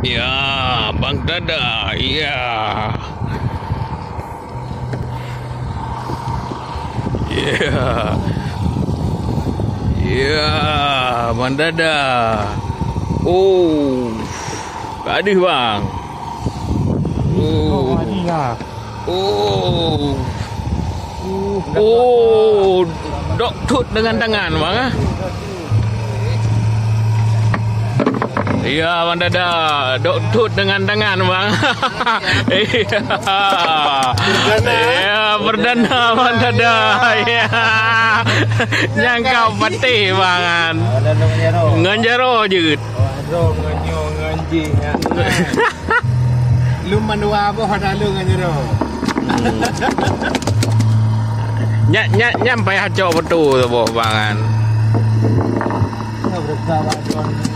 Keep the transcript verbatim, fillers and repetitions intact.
Ya, Bang Dada, ya. Ya. Ya, Bang Dada. Oh. Ka deuh, Bang. Oh. Oh. Oh, dok thot dengan tangan, Bang, ah. Iya, Bang Dada, dok thot dengan tangan, Bang. Iya. Iya, perdana, Bang Dada. Iya. Nyang ka pateh, Bang, kan. Ngon jaroe jeuet. Wah, droe ngon nyoe ngon jih, ya. Lôn mandua boh ada lôn ngon jaroe. Hmm. Nyan, nyan, nyan payah cok beutôi saboh, Bang, kan. Nyoe beureukat bak droe.